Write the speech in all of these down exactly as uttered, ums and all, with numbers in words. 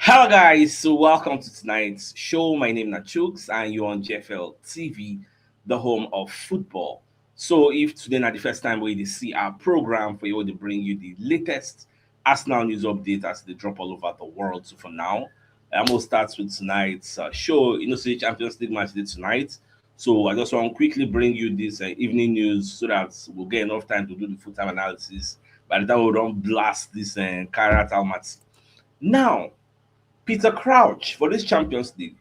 Hello, guys. So, welcome to tonight's show. My name is Nachooks, and you're on J F L T V, the home of football. So, if today not the first time we see our program, we will bring you the latest Arsenal news update as they drop all over the world. So, for now, I'm gonna start with tonight's uh, show. You know, see Champions League match did tonight. So, I just want to quickly bring you this uh, evening news so that we'll get enough time to do the full time analysis. By the time we don't blast this uh, Kairat Almaty. Now, Peter Crouch for this Champions League,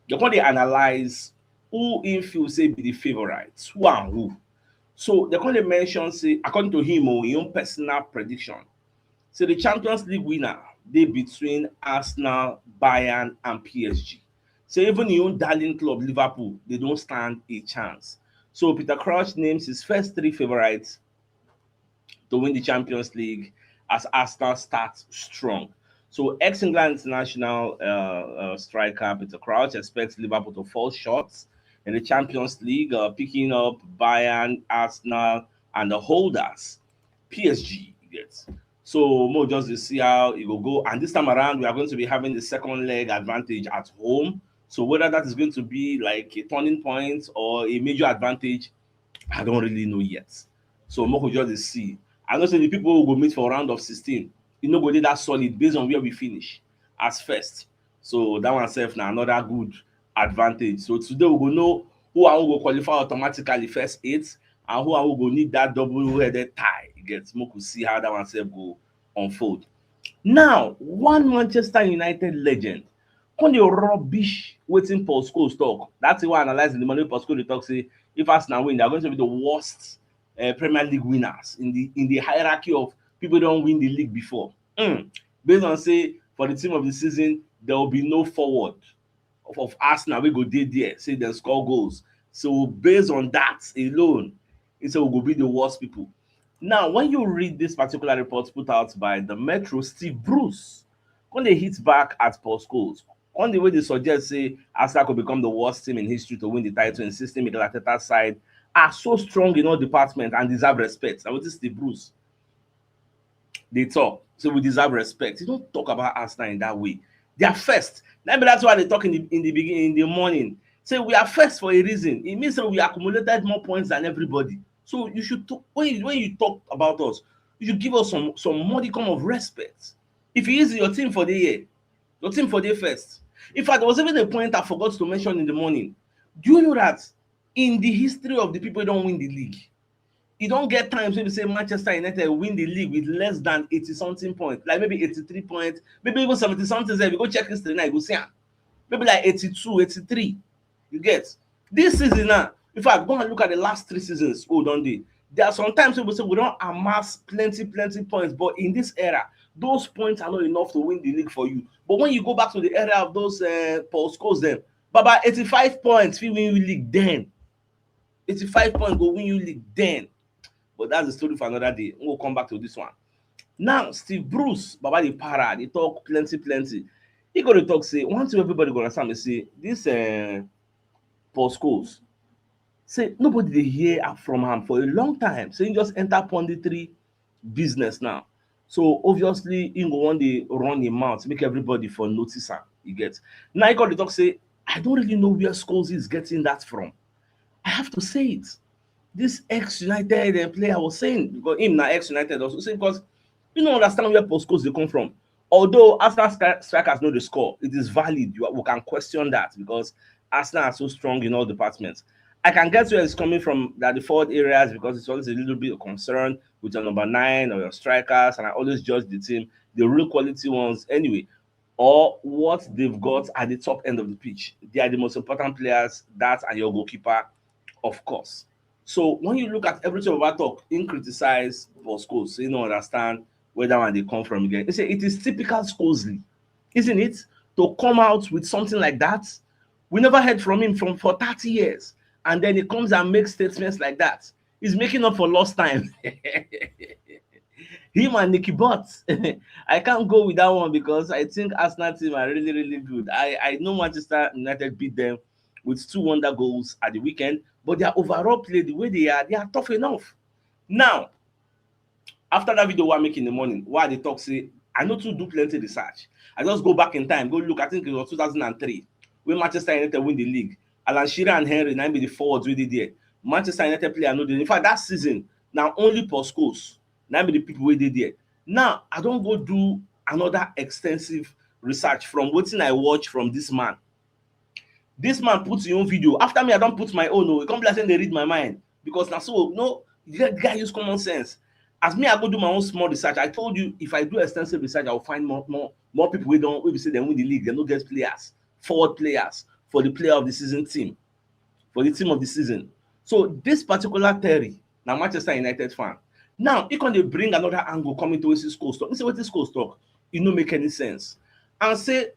they're going to analyze who in feel say be the favorites, who and who. So they're going to mention say, according to him, or his own personal prediction, so the Champions League winner they between Arsenal, Bayern, and P S G. So even your own darling club Liverpool, they don't stand a chance. So Peter Crouch names his first three favorites to win the Champions League as Arsenal start strong. So ex-England international uh, uh, striker Peter Crouch expects Liverpool to fall short in the Champions League, uh, picking up Bayern, Arsenal, and the holders, P S G. Yes. So more just to see how it will go. And this time around, we are going to be having the second leg advantage at home. So whether that is going to be like a turning point or a major advantage, I don't really know yet. So Moko just dey see. I know say the people who go meet for round of sixteen, you know, go dey that solid based on where we finish as first. So that one self now another good advantage. So today we go know who I will go qualify automatically first eight and who I will go need that double-headed tie. You get Moko see how that one self go unfold. Now, one Manchester United legend come dey rubbish wetin Paul Scholes talk. That's why analyzing the money Paul Scholes dey talk say if Arsenal win, they are going to be the worst uh, Premier League winners in the in the hierarchy of people don't win the league before. Mm. Based on say for the team of the season, there will be no forward of, of Arsenal we go dey there say they score goals. So based on that alone, it's a will be the worst people. Now, when you read this particular report put out by the Metro, Steve Bruce, when they hit back at Paul Scholes, on the way they suggest say Arsenal could become the worst team in history to win the title in sixteen Mikel Arteta's side are so strong in all departments and deserve respect. I want to Steve Bruce. They talk. So we deserve respect. You don't talk about Arsenal in that way. They are first. Maybe that's why they talk in the in the beginning in the morning. Say we are first for a reason. It means that we accumulated more points than everybody. So you should talk when you, when you talk about us, you should give us some some modicum of respect. If you use your team for the year, your team for the first. In fact, there was even a point I forgot to mention in the morning. Do you know that in the history of the people who don't win the league, you don't get times when you say Manchester United win the league with less than eighty something points, like maybe eighty-three points, maybe even seventy something. If you go check history now, you go see am. Maybe like eighty-two, eighty-three. You get this season now. In fact, go and look at the last three seasons. Oh, don't they? There are sometimes people say we don't amass plenty, plenty points, but in this era, those points are not enough to win the league for you. But when you go back to the era of those uh, Paul Scholes, then, but about eighty-five points, we win the league then. eighty-five points go win you league then. But that's the story for another day. We'll come back to this one. Now, Steve Bruce, Baba the Para, they talk plenty, plenty. He go to talk say one thing everybody go understand is say this uh, Paul Scholes. Say nobody they hear from him for a long time. So he just enter punditry business now. So obviously he go one day run him mouth, make everybody for notice him. You get now he got to talk say I don't really know where Scholes is getting that from. I have to say it. This ex-United uh, player was saying because him now ex-United also saying because you don't understand where Paul Scholes they come from. Although Arsenal strikers know the score, it is valid. You, we can question that because Arsenal are so strong in all departments. I can get where it's coming from that the forward areas because it's always a little bit of concern with your number nine or your strikers, and I always judge the team, the real quality ones anyway, or what they've got at the top end of the pitch. They are the most important players, that and your goalkeeper, of course. So when you look at everything about talk, in criticize for schools, so you don't understand where that one they come from again. You say it is typical Scholesley, isn't it? To come out with something like that. We never heard from him from for thirty years. And then he comes and makes statements like that. He's making up for lost time. Him and Nicky Butt. I can't go with that one because I think Arsenal team are really, really good. I, I know Manchester United beat them with two wonder goals at the weekend, but their overall play, the way they are, they are tough enough. Now, after that video I make in the morning, why they talk say I no too do plenty research. I just go back in time, go look. I think it was two thousand and three when Manchester United win the league. Alan Shearer and Henry, na be the forwards wey dey there. Manchester United player no dey. In fact, that season, na only Paul Scholes, na be the people wey dey there. Now, I don go do another extensive research from wetin I watch from this man. This man put his own video. After me, I don put my own. Oh, e come be like say they read my mind because na so no the guy use common sense. As me, I go do my own small research. I told you if I do extensive research, I will find more more more people wey don wey be say dem win the league. Dem no get players, forward players for the player of the season team, for the team of the season. So this particular Terry na Manchester United fan. Now he come dey bring another angle come into wetin Scholes talk. He say wetin Scholes talk, e no make any sense. And say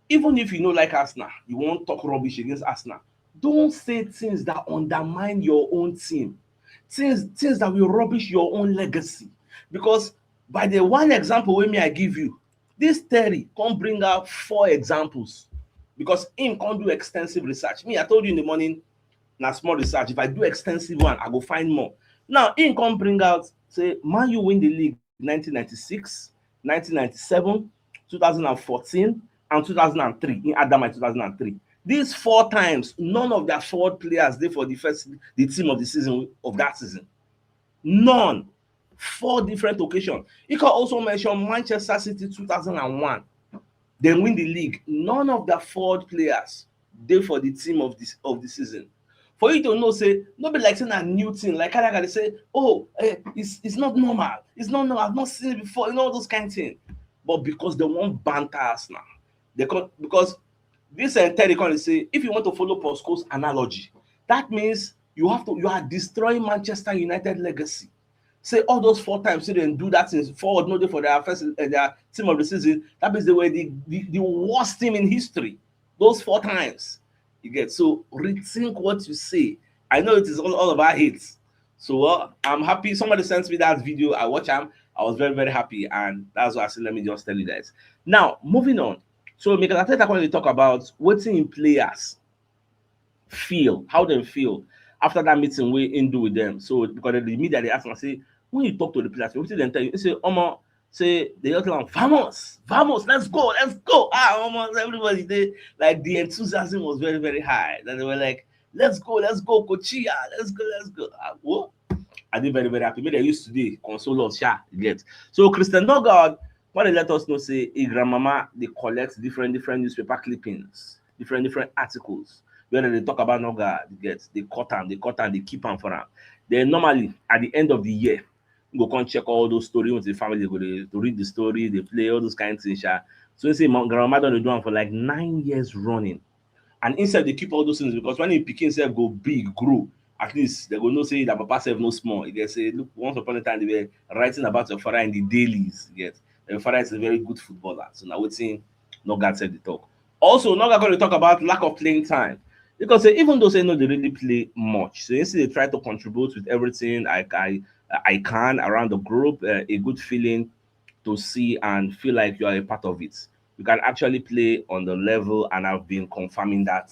even if you no like Arsenal, you wan talk rubbish against Arsenal, don't say things that undermine your own team, things things that will rubbish your own legacy. Because by the one example wey me I give you, this Terry come bring out four examples because him come do extensive research. Me, I told you in the morning, na small research. If I do extensive one, I go find more. Now, him come bring out say Man U win the league nineteen ninety-six, nineteen ninety-seven, two thousand and fourteen, and two thousand and three. In Adama two thousand and three. These four times, none of their forward players dey for the first the team of the season of that season. None. Four different occasions. He can also mention Manchester City two thousand and one. They win the league. None of the forward players dey for the team of this of the season. For you to know, say no be like say na new thing. Like Carragher dey say, oh, eh, it's it's not normal. It's not normal. I've not seen it before. You know all those kind of things. But because they wan banter Arsenal, they come because this uh, Terry come dey say if you want to follow Paul Scholes analogy, that means you have to you are destroying Manchester United legacy. Say all those four times say dem do that thing forward no dey for their first uh, their team of the season. That means they were the, the the worst team in history those four times. You get so rethink what you say. I know it is all, all about hate. So uh, I'm happy. Somebody sent me that video. I watch am. I was very very happy, and that's why I said let me just tell you guys. Now moving on. So Mikel Arteta come dey talk about wetin im players feel, how dem feel after that meeting wey im do with them. So because the media dey ask am say when you talk to the players, wetin dem tell you? He say omo say they just tell am vamos, vamos, let's go, let's go. Ah, almost everybody dey like the enthusiasm was very very high. That they were like let's go, let's go, Cochia, let's go, let's go. Ah, whoa. I dey very very happy. Make dem use today console us sha, you get. So Christian Nogard come dey let us know say im grandmama dey collect different different newspaper clippings, different different articles wey dem dey talk about Nogard, you get. Dey cut am, dey cut am, dey keep am for am. Then normally at the end of the year, you go come check all those stories with the family, go dey read the story, dey play all those kind of things sha. So he say my grandmama don dey do am for like nine years running. And instead they keep all those things because when he pikin self go big, grow, at least they go know say that papa self no small. They say, look, once upon a time they were writing about your father in the dailies. Yes, your father is a very good footballer. So now wetin Nogard said the talk. Also, Nogard going to talk about lack of playing time. Because say, even though say no, they really play much. So you see, they try to contribute with everything I I, I can around the group. Uh, a good feeling to see and feel like you are a part of it. You can actually play on the level, and I've been confirming that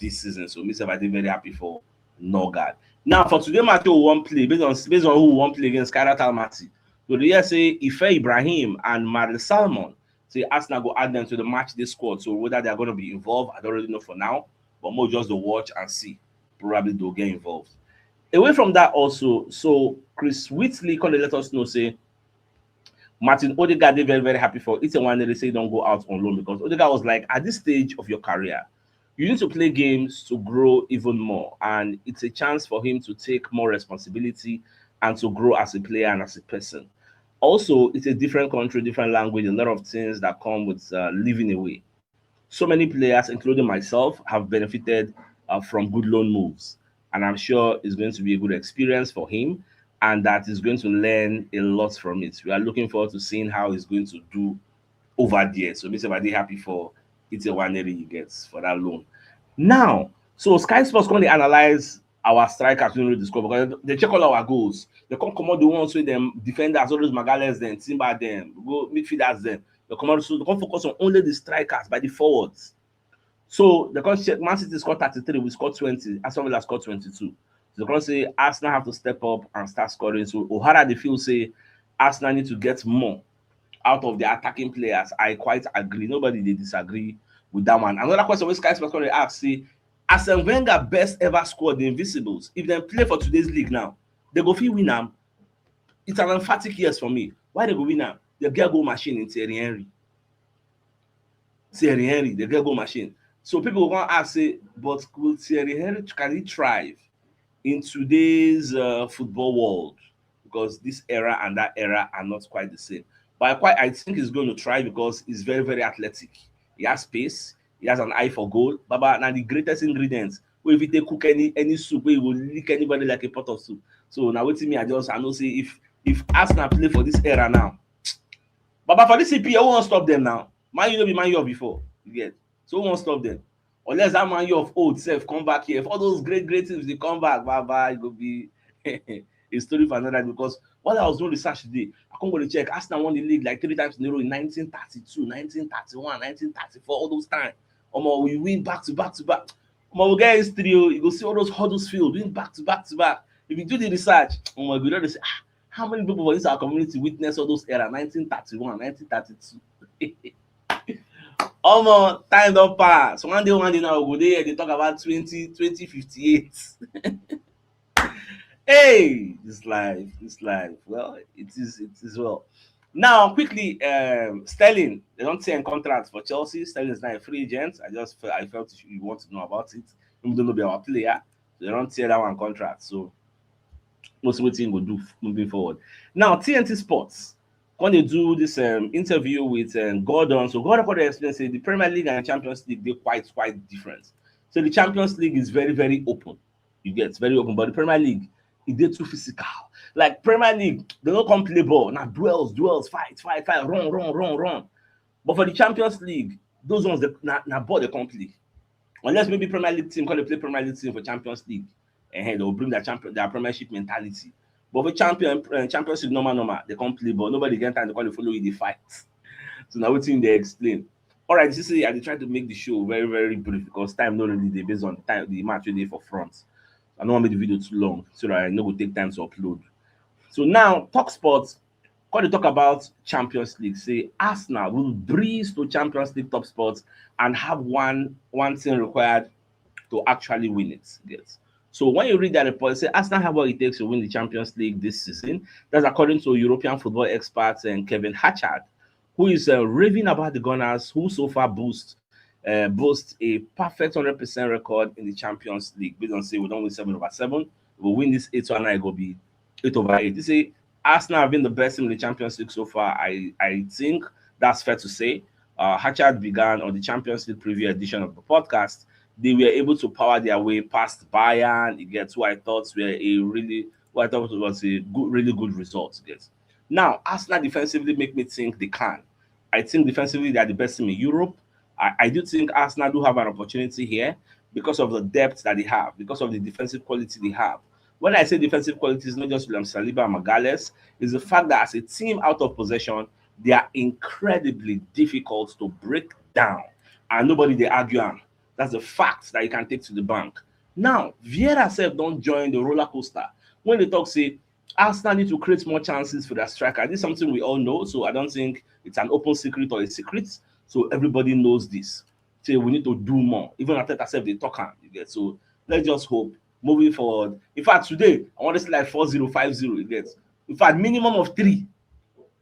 this season. So myself, I did very happy for Nogard. Now for today, Matthew won't play based on based on who won't play against Kairat Almaty. So the year say Ife Ibrahim and Marie Salmon say Arsenal go add them to the match this squad. So whether they are going to be involved, I don't really know for now. But more just to watch and see. Probably they'll get involved. Away from that also, so Chris Whitley kind of let us know say Martin Odegaard dey very very happy for Etienne Nwaneri say don't go out on loan because Odegaard was like at this stage of your career, you need to play games to grow even more, and it's a chance for him to take more responsibility and to grow as a player and as a person. Also, it's a different country, different language, a lot of things that come with uh, living away. So many players, including myself, have benefited uh, from good loan moves, and I'm sure it's going to be a good experience for him, and that he's going to learn a lot from it. We are looking forward to seeing how he's going to do over there. So, Mister Badi, happy for Etienne Nwaneri he gets for that loan. Now, so Sky Sports going to analyze our strikers wey no dey score because they check all our goals. They come comot the ones wey dem defenders, all those Magalhaes dem, Timber dem, go midfielders dem. They come out so they come focus on only the strikers by the forwards. So they come check Man City score thirty-three, we score twenty, Aston Villa score twenty-two. So they come say Arsenal have to step up and start scoring. So O'Hara dey feel say Arsenal need to get more out of the attacking players. I quite agree. Nobody dey disagree with that one. Another question wey Sky Sports come dey ask say, Arsene Wenger best ever squad, the Invisibles, if dem play for today's league now, dem go fit win am? It's an emphatic yes for me. Why dem go win am? Dem get goal machine in Thierry Henry. Thierry Henry, dem get goal machine. So people go come ask say, but will Thierry Henry, can he thrive in today's uh, football world? Because this era and that era are not quite the same. But I quite, I think he's going to try because he's very, very athletic. He has pace. He has an eye for goal. Baba, na the greatest ingredient. Wey if you take cook any any soup, wey you go lick anybody like a pot of soup. So now wetin me, I just, I know say if if Arsenal play for this era now, Baba, for this E P L, who wan stop them now? Man U no be Man U of before. You get? So who wan stop them? Unless that Man U of old sef come back here. If all those great, great teams dey come back, Baba, e go be a story for another day. Because while I was doing research today, I come go dey check. Arsenal won the league like three times in a row in nineteen thirty-two, nineteen thirty-one, nineteen thirty-four, all those time. Omo, we win back to back to back. Omo, we get history o. You go see all those Huddersfield win back to back to back. If you do the research, omo, you go just dey say, ah, how many people for this our community witness all those era, nineteen thirty-one, nineteen thirty-two? Omo, time don pass. One day, one day now, we go dey here dey talk about twenty, twenty fifty-eight. Hey, this life, this life. Well, it is, it is well. Now, quickly, um, Sterling, dem don tear contract for Chelsea. Sterling is now a free agent. I just felt, I felt you want to know about it. Even though no be our player, so dem don tear that one contract. So we'll see wetin he go do moving forward. Now, T N T Sports come dey do this um, interview with um, Gordon. So Gordon come dey explain say the Premier League and Champions League dey quite, quite different. So the Champions League is very, very open. You get? Very open, but the Premier League, e dey too physical. Like Premier League, dem no come play ball. Na duels, duels, fight, fight, fight, run, run, run, run. But for the Champions League, those ones, na, na ball dem come play. Unless maybe Premier League team come dey play Premier League team for Champions League, and they will bring their champion, their Premiership mentality. But for champion, uh, Champions League, normal, normal, dem come play ball. Nobody get time to come dey follow you dey fight. So na wetin dem explain. All right, you see, I dey try to make the show very, very brief because time no really dey based on the time, the match wey dey for front. I no wan make the video too long so that I no go take time to upload. So now, Talk Sports come dey talk about Champions League. Say Arsenal will breeze to Champions League top spots and have one, one thing required to actually win it. Yes. So when you read that report, say Arsenal have what it takes to win the Champions League this season. That's according to European football expert and Kevin Hatchard, who is uh, raving about the Gunners, who so far boast uh, boast a perfect hundred percent record in the Champions League. Based on say we don win seven over seven, we win this eight one, e go be eight over eight. He say Arsenal have been the best team in the Champions League so far. I, I think that's fair to say. Uh, Hatchard began on the Champions League preview edition of the podcast. They were able to power their way past Bayern. You get, who I thought were a really, who I thought was a good, really good result. You get? Now, Arsenal defensively make me think they can. I think defensively they are the best team in Europe. I, I do think Arsenal do have an opportunity here because of the depth that they have, because of the defensive quality they have. When I say defensive quality, it's not just William Saliba and Magalhaes. It's the fact that as a team out of possession, they are incredibly difficult to break down. And nobody dey argue am. That's the fact that you can take to the bank. Now, Vieira sef don join the roller coaster. When dem talk say Arsenal need to create more chances for their striker, this is something we all know. So I don't think it's an open secret or a secret. So everybody knows this. Say we need to do more. Even Arteta sef dey talk am, you get. So let's just hope moving forward. In fact, today I want to see like four zero, five zero, you get. In fact, minimum of three.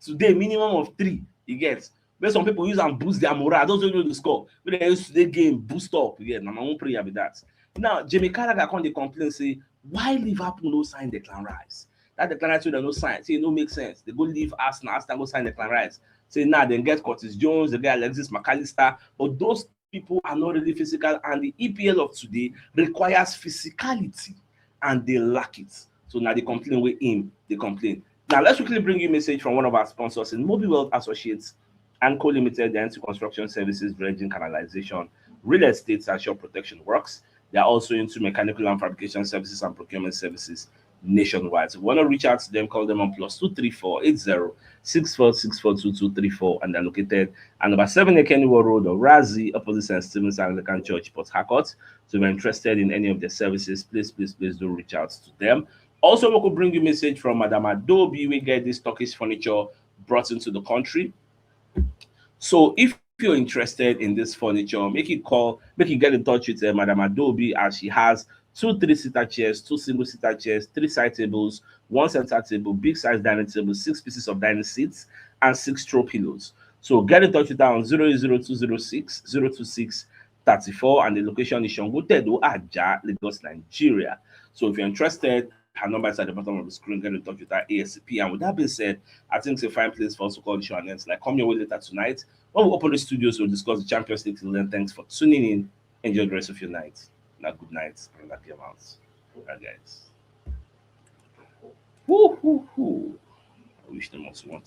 Today, minimum of three, you get. Where some people use and boost their morale. Those wey know the score, wey dem use today game boost up. Yeah, na my own prayer be that. Now, Jamie Carragher come dey complain say why Liverpool no sign Declan Rice. That Declan Rice wey dem no sign, say e no make sense. Dem go leave Arsenal, Arsenal go sign Declan Rice. Say now dem get Curtis Jones, dem get Alexis Mac Allister, but those people are not really physical, and the E P L of today requires physicality, and they lack it. So now dem complain wey him dey complain. Now let's quickly bring you a message from one of our sponsors in Mobile World Associates and Co Limited, the N C Construction Services, dredging, canalization, real estate, and shore protection works. They are also into mechanical and fabrication services and procurement services nationwide. So if you want to reach out to them, call them on plus two three four eight zero six four six four two two three four, and they're located at number seven Ekeniwo Road, Orazi, opposite Saint Stephen's Anglican Church, Port Harcourt. So if you're interested in any of their services, please, please, please do reach out to them. Also, we could bring you a message from Madam Adobe. We get this Turkish furniture brought into the country. So if you're interested in this furniture, make it call, make it get in touch with uh, Madam Adobe, as she has two three-seater chairs, two single-seater chairs, three side tables, one center table, big size dining table, six pieces of dining seats, and six throw pillows. So get in touch with her on zero zero two zero six zero two six thirty-four, and the location is Shango Tedo, Aja, Lagos, Nigeria. So if you're interested, her number is at the bottom of the screen. Get in touch with her ASAP. And with that being said, I think it's a fine place for us to call the show and end. Like, come your way later tonight. When we open the studios, we'll discuss the Champions League. Till then, thanks for tuning in. Enjoy the rest of your night. Now, good night and happy amounts. All right, guys. Woo, woo, woo. I wish them also want